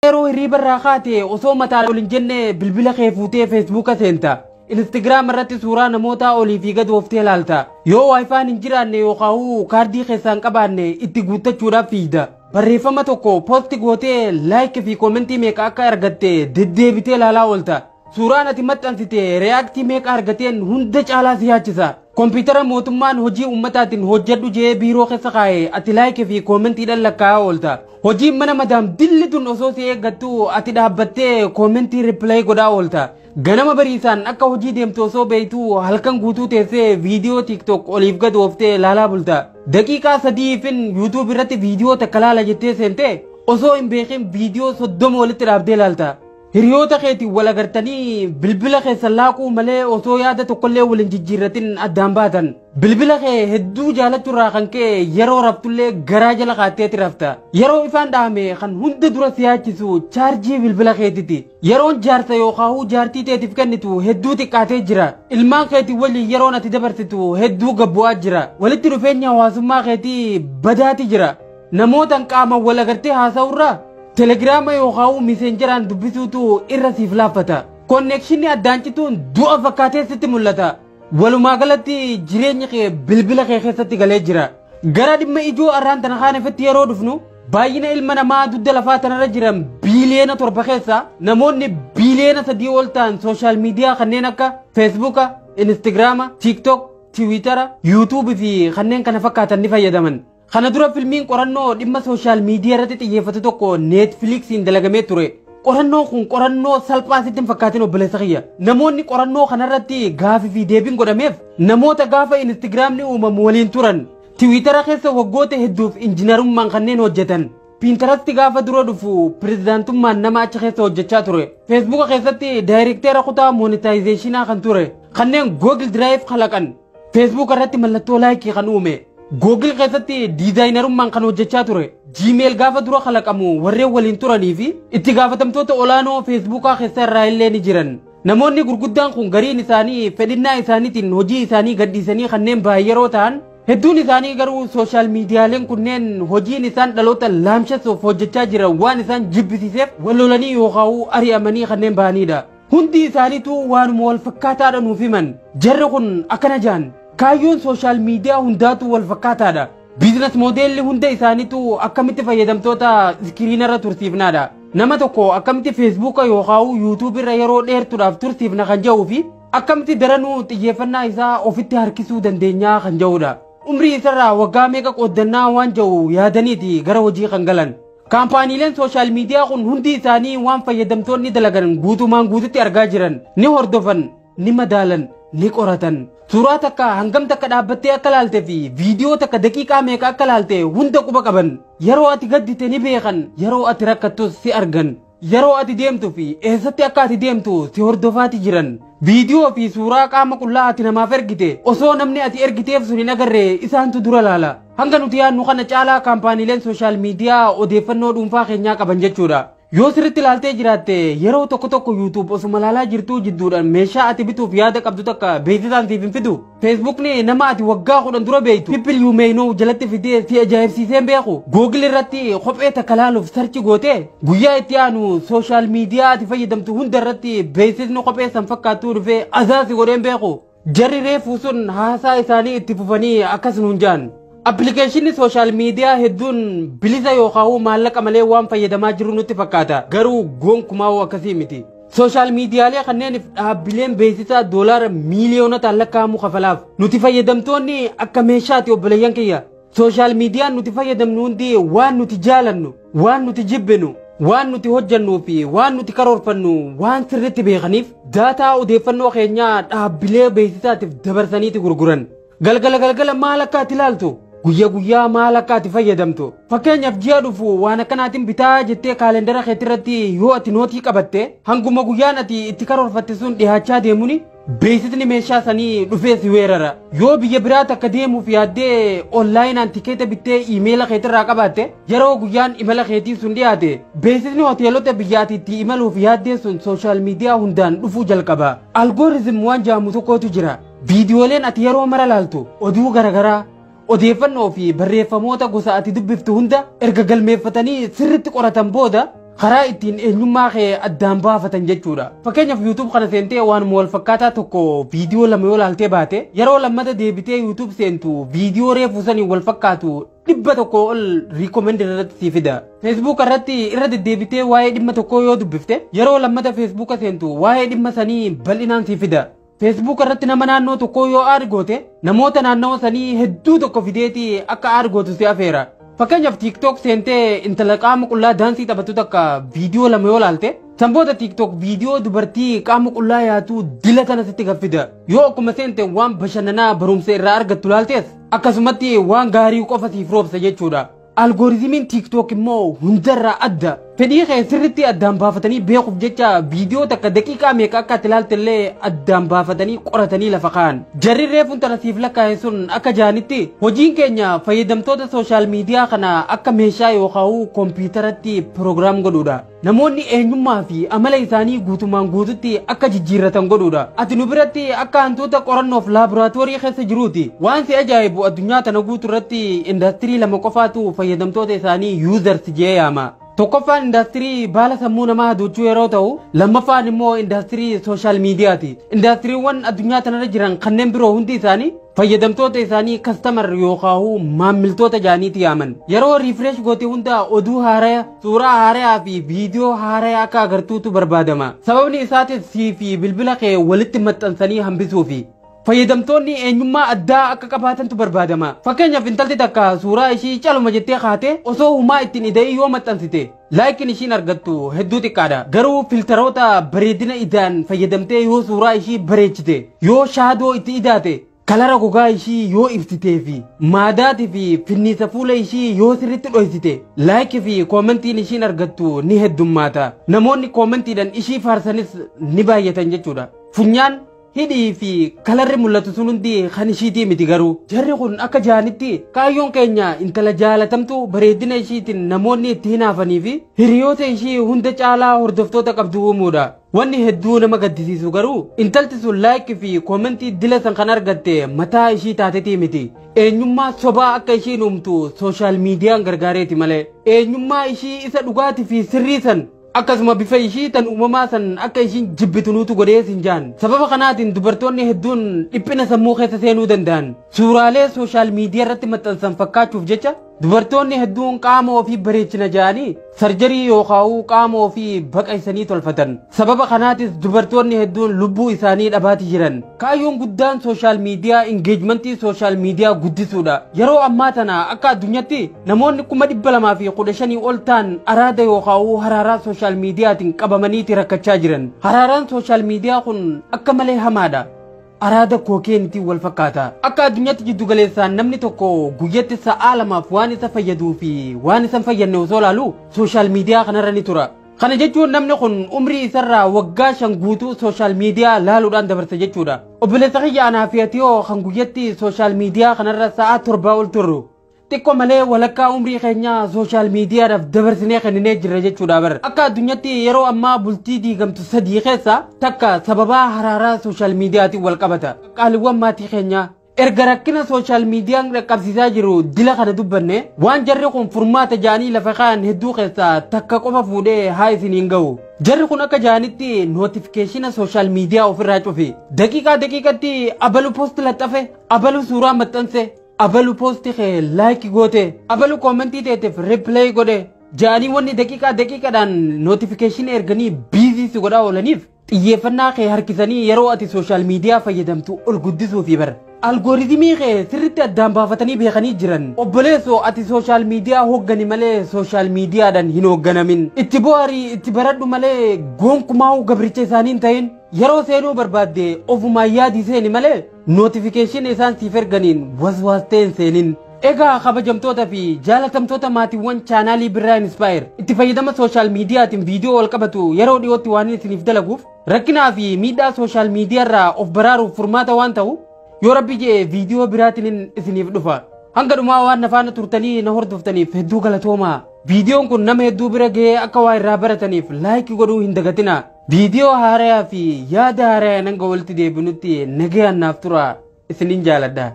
Yeroo hirriiba irraa kaate osoo mataa ol hin jenne bilbila kee fuutee Feesbuuka seenta. Instagram irratti suuraa namootaa olii fi gad ooftee ilaalta. Yoo WiFi'n hin jiraanne yookaan kaardii keessaa hin qabaanne itti guuttachuudhaaf fiigda. Barreeffama tokko post gootee like fi comment meeqa akka argatte deddeebitee ilaalaa oolta. Suuraan ati maxxansite react meeqa argateen hunda caalaa si yaachisa. Kompiitara mootummaan hojii uummataatiin hojjedhu jee biiroo keessa kaa'e ati like fi commentiidhaan lakkaa'aa oolta. Hojiin mana madaam dilli tun osoo si eeggattu ati dhaabbattee comment reply godhaa oolta. Ganama bariisaan akka hojii deemtu osoo beektu halkan guutuu teessee viidiyoo TikTok oliif gad ooftee ilaalaa bulta. Daqiiqaa 3fin YouTube irratti viidiyoo takka laala jettee seentee osoo hin beekin viidiyoo 30 walitti dhaabdee ilaalta. Hiriyoota keetiin wal agartanii bilbila keessan laaquu malee osoo yaada tokkollee waliin jijjiirratin addaan baatan. Bilbila kee hedduu jaalachuurraa kan ka'e yeroo raftullee garaa jala kaatteeti rafta. Yeroo ifaan dhahame kan hunda dura si yaachisu chaarjii bilbila keetiiti. Yeroon jaarsa yookaan jaartii teetiif kennitu hedduu xiqqaatee jira. Ilmaan keetii waliin yeroon ati dabarsitu hedduu gabbu'aa jira. Walitti dhufeenya hawaasummaa keetii badaati jira. Namootaan qaamaan wal agartee haasa'urraa Telegiraama yookaan Messengeraan dubbisuutu irra siif laaffata. Connectionni addaan cituun du'a fakkaatee sitti mul'ata. Walumaa galatti jireenyi kee bilbila kee keessatti galee jira. Gara dhimma ijoo arraan tana kaanefetti yeroo dhufnu, baay'ina ilma namaa dugda lafaa tanarra jiran biiliyoona 7 keessa namoonni biiliyoona 3 ol ta'an social media kanneen akka Feesbuuka, Instagiraama, TikTok, Tiwiitara, YouTube fi kanneen kana fakkaatan ni fayyadaman. Kana dura filmiin qorannoo dhimma social media irratti xiyyeeffate tokko Netflixiin dalagamee ture. Qorannoon kun qorannoo salphaa sitti hin fakkaatin, obboleessa kiyya. Namoonni qorannoo kanarratti gaafii fi deebiin godhameef namoota gaafa Instagiraamni uumamu waliin turan. Tiwiitara keessa waggoota hedduuf injiinarummaan kanneen hojjetan. Pinterest gaafa dura dhufu pirezidaantummaan nama achi keessa hojjechaa ture. Feesbuuka keessatti daayirekteera kutaa monetizationaa kan ture. Kanneen Google Drive kalaqan. Feesbuuk irratti mallattoo like kan uume. Google keessatti designerummaan kan hojjechaa ture. Gmail gaafa dura kalaqamu warreen waliin turanii fi itti gaafatamtoota olaanoo Feesbuukaa keessa irraa illee ni jiran. Namoonni gurguddaan kun gariin isaanii fedhinnaa isaaniitiin hojii isaanii gadhiisanii kanneen bahan yeroo ta'an, hedduun isaanii garuu social miidiyaaleen kunneen hojiin isaan dhaloota laamshessuuf hojjechaa jiran waan isaan jibbisiiseef wal lolanii yookaan ari'amanii kanneen bahanidha. Hundi isaaniitu waanuma wal fakkaataadha nuuf himan. Jarri kun akkana jaan. Kaayyoon social media hundaatu wal fakkaataadha. Business modelli hunda isaaniitu akkamitti fayyadamtoota screenarra tursiifnaadha. Nama tokko akkamitti Feesbuuka yookaan YouTube irra yeroo dheertuudhaaf tursiifna kan jedhuu fi akkamitti daranuu xiyyeeffannaa isaa ofitti harkisuu dandeenyaa kan jedhudha. Umrii isarraa waggaa meeqa qooddannaa waan jedhu yaadaniiti gara hojii kan galan. Kaampaaniileen social media kun hundi isaanii waan fayyadamtoonni dalagan guutumaan guututti argaa jiran ni hordofan, ni madaalan, ni qoratan. Suuraa takka hangam takka dhaabbattee akka laalte fi viidiyoo takka daqiiqaa meeqa akka laalte hunda quba qaban. Yeroo ati gaddite ni beekan, yeroo ati rakkattus si argan. Yeroo ati deemtu fi eessatti akka ati deemtu si hordofaati jiran. Viidiyoo fi suuraa qaama qullaa ati namaaf ergite osoo namni ati ergiteef sun hin agarre isaantu dura laala. Hanga nuti yaadnu kana caalaa kaampaaniileen social media odeeffannoo dhuunfaa keenyaa qaban jechuudha. Yoo sirriitti ilaaltee jiraatte, yeroo tokko tokko YouTube osuma ilaalaa jirtuu jidduudhaan meeshaa ati bituuf yaada qabdu takka beeksisaan siif hin fidu. Feesbuukni nama ati waggaa 10 dura beektu people you may know jalatti fidee si ajaa'ibsiiseen beeku. Google irratti kophee takka laaluuf search gootee guyyaa itti aanu social media ati fayyadamtu hunda irratti beeksisni kophee san fakkaattuu dhufee azaasi godheen beeku. Jarri reefuu sun haasaa isaanii itti fufanii akkas nuun jaan. Appilikeeshinni social media hedduun bilisa yookaan maallaqa malee waan fayyadamaa jiru nutti fakkaata. Garuu gonkumaa akkasii miti. Social miidiyaalee kanneeniif dhaabbileen beeksisaa doolaara miiliyoonotaan lakkaa'amu kafalaaf. Nuti fayyadamtoonni akka meeshaati, obboleeyyan kiyya. Social miidiyaan nuti fayyadamnu hundi waan nuti jaalannu, waan nuti jibbinu, waan nuti hojjannuu fi waan nuti karoorfannu waan sirriitti beekaniif data odeeffannoo keenyaa dhaabbilee beeksisaatiif dabarsaniiti gurguran. Galgala galgala maal akka ati ilaaltu, guyyaa guyyaa maal akka ati fayyadamtu. Fakkeenyaaf, ji'a dhufu waan akkanaatiin bitaa jettee kaalendara keetirratti yoo ati note qabatte, hanguma guyyaan ati itti karoorfatte sun dhiyaachaa deemuni beeksisni meeshaa sanii dhufee si weerara. Yoo biyya biraa takka deemuuf yaaddee onlineaan tikeeta bittee iimeela keetirraa qabaatte, yeroo guyyaan imala keetii sun dhiyaate beeksisni hoteelota biyya ati itti imaluuf yaaddee sun social media hundaan dhufuu jalqaba. Algorithm waan jedhamu tokkotu jira. Viidiyooleen ati yeroo mara laaltu, oduu garaagaraa, odeeffannoo fi barreeffamoota gosa ati dubbiftu hunda erga galmeeffatanii sirritti qoratan booda Karaa ittiin eenyummaa kee addaan baafatan jechuudha. Fakkeenyaaf, YouTube kana seentee waanuma wal fakkaataa tokko viidiyoo lama yoo laaltee baate, yeroo lammata deebitee YouTube seentu viidiyoo reefuu sanii wal fakkaatu 100 ol recommend irratti sii fida. Facebook irratti irra deddeebitee waa'ee dhimma tokkoo yoo dubbifte, yeroo lammata Facebook seentu waa'ee dhimma sanii bal'inaan sii fida. Facebook irratti nama naannoo tokkoo yoo add goote, namoota naannawa sanii hedduu tokko fideeti akka add gootu si afeera. Fakkeenyaaf, TikTok seentee intala qaama qullaa daansii taphattu takka viidiyoo lama yoo laalte, san booda TikTok viidiyoo dubartii qaama qullaa yaatu dila tana sitti gaffida. Yoo akkuma seente waan bashannanaa barumsa irraa argattu laaltees, akkasumatti waan gaarii qofa siif roobsa jechuudha. Algorithmiin TikTok immoo hundarraa adda. Fedhii kee sirriitti addaan baafatanii beekuuf jecha viidiyoo takka daqiiqaa meeqa akka ati ilaalte illee addaan baafatanii qoratanii lafa kaa'an. Jarri reefuun tana siif lakkaa'e sun akka jaanitti, hojiin keenya fayyadamtoota social media kana akka meeshaa yookaan kompiitaratti program godhuudha. Namoonni eenyummaa fi amala isaanii guutumaan guututti akka jijjiirratan godhuudha. Ati nu biratti akka hantuuta qorannoof laaboraatoorii keessa jiruuti. Waan si ajaa'ibu, addunyaa tana guutuu irratti indaastirii lama qofaatu fayyadamtoota isaanii users jee yaama. Tokkoffaan indaastirii baala sammuu namaa hadochuu yeroo ta'u, lammaffaan immoo indaastirii social mediaati. Indaastiriiwwan addunyaa tanarra jiran kanneen biroo hundi isaanii fayyadamtoota isaanii customer yookaan maammiltoota jaaniiti yaaman. Yeroo refresh goote hunda oduu haaraya, suuraa haarayaa fi viidiyoo haaraya akka agartuutu barbaadama. Sababni isaatis sii fi bilbila kee walitti maxxansanii hambisuufi. Fayyadamtoonni eenyummaa addaa akka qabaatantu barbaadama. Fakkeenyaaf, intalti takka suuraa ishii caluma jettee kaate osoo humaa ittiin ida'ii yoo maxxansite, likeiin ishiin argattu hedduu xiqqaadha. Garuu filteroota bareedina idaan fayyadamtee yoo suuraa ishii bareechite, yoo shadow itti idaate, colora gogaa ishii yoo ibsitee fi maadaatii fi finniisa fuula ishii yoo sirriitti dhoysite, like fi commentiin ishiin argattu ni heddummaata. Namoonni commentiidhaan ishii faarsanis ni baay'atan jechuudha. Funyaan, hidhii fi colorri mul'atu sun hundi kan ishiitii miti garuu. Jarri kun akka jaanitti, kaayyoon keenya intala jaalatamtu bareedina ishiitiin namoonni itti hinaafanii fi hiriyoota ishii hunda caalaa hordoftoota qabdu uumuudha. Wanni hedduu nama gaddisiisu garuu, intalti sun like fi comment dila san kan argatte mataa ishii taatetii miti. Eenyummaa sobaa akka ishiin uumtu social mediaan gargaareeti malee. Eenyummaa ishii isa dhugaatii fi sirrii san, akkasuma bifa ishii tan uumamaa san akka ishiin jibbitu nuutu godhee sin jaan. Sababa kanaatiin dubartoonni hedduun dhiphina sammuu keessa seenuu danda'an. Suuraalee social media irratti maxxansan fakkaachuuf jecha dubartoonni hedduun qaama ofii bareechina jedhanii surgery yookaan qaama ofii baqaysanii tolfatan. Sababa kanaatis dubartoonni hedduun lubbuu isaanii dhabaati jiran. Kaayyoon guddaan social media engagement social media guddisuudha. Yeroo ammaa tana akka addunyaatti namoonni 215,000 ol ta'an araada yookaan haraaraa social mediaatiin qabamaniiti rakkachaa jiran. Haraaraan social media kun akka malee hamaadha. Araada cocainetiin wal fakkaata. Akka addunyaatti jiddu galeessaan namni tokko guyyatti sa'aa 2f waan isa fayyaduu fi waan isa hin fayyadne osoo laalu social media kanarra ni tura. Kana jechuun namni kun umrii isarraa waggaa 5 guutuu social media laaluudhaan dabarsa jechuudha. Obboleessa kiyya, anaa fi ati hoo kan guyyatti social media kanarra sa'aa 7 ol turru? Xiqqoo malee walakkaa umrii keenyaa social mediadhaaf dabarsinee kenninee jirra jechuudha bar. Akka addunyaatti yeroo ammaa bultii diigamtu sadii keessa takka sababaa haraaraa social mediaatiin wal qabata. Qaaliiwwan maatii keenyaa, erga rakkina social mediaan dhaqqabsiisaa jiru dila kana dubbanne, waan jarri kun furmaata jaanii lafa kaa'an hedduu keessaa takka qofa fuudhee haa isiniin ga'u. Jarri kun akka jaanitti, notification social media ofirraa cufi. Daqiiqaa daqiiqatti abalu post laxxafe, abalu suuraa maxxanse, abalu post kee like goote, abalu comment teeteef reply godhe jaanii wanni daqiiqaa daqiiqaadhaan notification erganii busy si godhaa oolaniif xiyyeeffannaa kee harkisanii yeroo ati social media fayyadamtu ol guddisuufi bara. Algorithm kee sirriitti addaan baafatanii beekanii jiran. Obboleessoo, ati social media hooggani malee social mediadhaan hin hoogganamin. Itti bohaarii itti baradhu malee gonkumaa gabricha isaanii hin ta'in. Yeroo seenuu barbaadde ofumaan yaadii seeni malee notification isaan siif erganiin waswaastee hin seenin. Egaa, kabajamtoota fi jaalatamtoota maatiiwwan chaanaalii Birraa Inspire, itti fayyadama social mediaatiin viidiyoo wal qabatu yeroo dhiyootti waan isiniif dalaguuf, rakkinaa fi miidhaa social media irraa of baraaruuf furmaata waan ta'u, yoo rabbi jedhe viidiyoo biraatiin isiniif dhufa. Hanga dhumaa waan na faana turtanii na hordoftaniif hedduu galatoomaa. Viidiyoon kun nama hedduu bira ga'ee akka waa irraa barataniif like godhuu hin dagatina. Viidiyoo haarayaa fi yaada haarayaa hanga walitti deebinutti nagayaan naaf tura, isinin jaaladha.